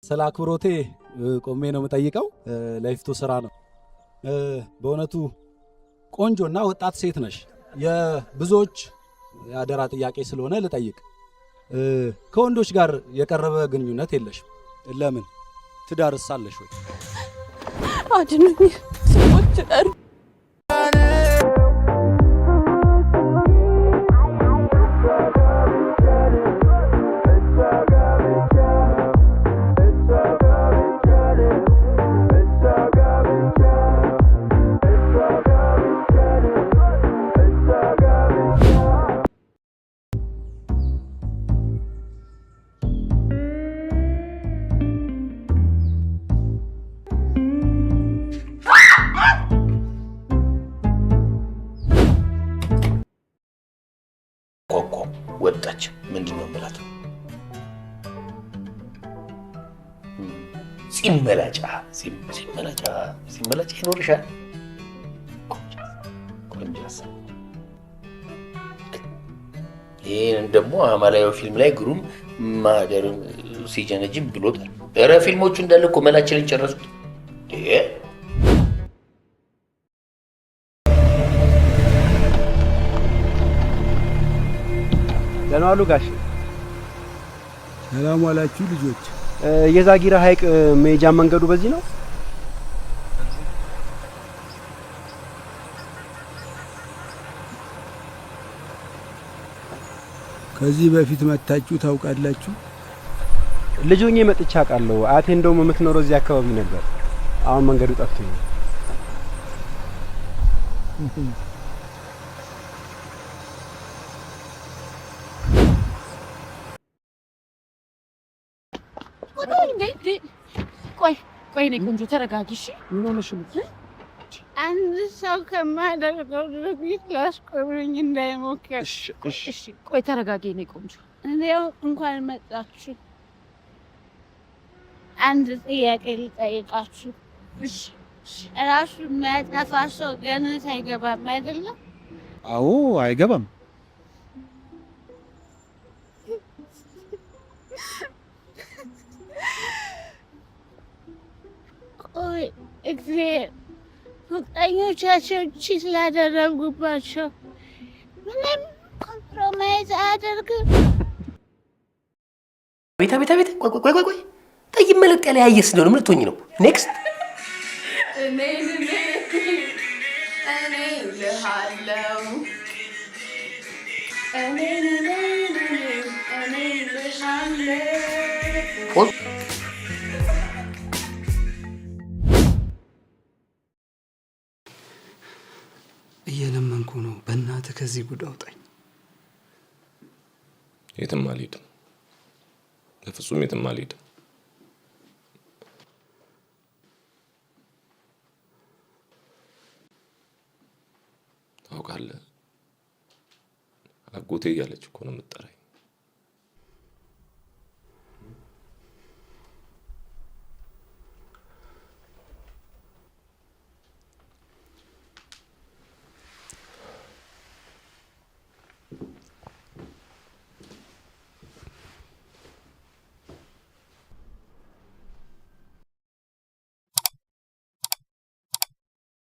ስለ አክብሮቴ ቆሜ ነው የምጠይቀው። ለይፍቱ ስራ ነው። በእውነቱ ቆንጆና ወጣት ሴት ነሽ። የብዙዎች የአደራ ጥያቄ ስለሆነ ልጠይቅ። ከወንዶች ጋር የቀረበ ግንኙነት የለሽም። ለምን? ትዳርስ አለሽ ወይ? አድኑኝ ሰዎች። ቋቋ ወጣች። ምንድን ነው የምላት? ፂም መላጫ፣ ፂም መላጫ፣ ፂም መላጫ ይኖርሻል። ቆንጆ ሀሳብ። ይህንን ደግሞ አማላዊ ፊልም ላይ ግሩም ማደር ሲጀነጅን ብሎታል። ኧረ ፊልሞቹ እንዳለ እኮ መላችንን ጨረሱት። ደህና ዋሉ ጋሽ። ሰላም ዋላችሁ ልጆች። የዛጊራ ሐይቅ መሄጃ መንገዱ በዚህ ነው? ከዚህ በፊት መታችሁ ታውቃላችሁ? ልጅ ሆኜ መጥቼ አውቃለሁ። አያቴ እንደውም የምትኖረው እዚህ አካባቢ ነበር። አሁን መንገዱ ጠፍቶኝ ነው። ቆይ ቆይ፣ እኔ ቆንጆ ተረጋጊ። እሺ ምን ሆነሽ ነው? አንድ ሰው ከማደርገው ድርጊት ሊያስቆመኝ እንዳይሞክር። እሺ ቆይ ተረጋጊ፣ እኔ ቆንጆ። እኔው እንኳን መጣችሁ። አንድ ጥያቄ ልጠይቃችሁ። እሺ። ራሱ የሚያጠፋ ሰው ገነት አይገባም አይደለም? አዎ፣ አይገባም። ቆይ እግዚአብሔር ፍቅረኞቻቸው cheat ስላደረጉባቸው ምንም compromise አያደርግም? ቤታ ቤታ ቤታ፣ ቆይ ቆይ ቆይ ቆይ፣ ጠይም መለጥ ያለ ያየስ እንደሆነ ምን ልትሆኚ ነው? Next። እኔ እኔ እልሃለሁ፣ እኔ እኔ እኔ እልሃለሁ። Pause። እየለመንኩ ነው። በእናትህ ከዚህ ጉድ አውጣኝ። የትም አልሄድም። በፍጹም የትም አልሄድም። ታውቃለህ፣ አጎቴ እያለች እኮ ነው የምትጠራኝ።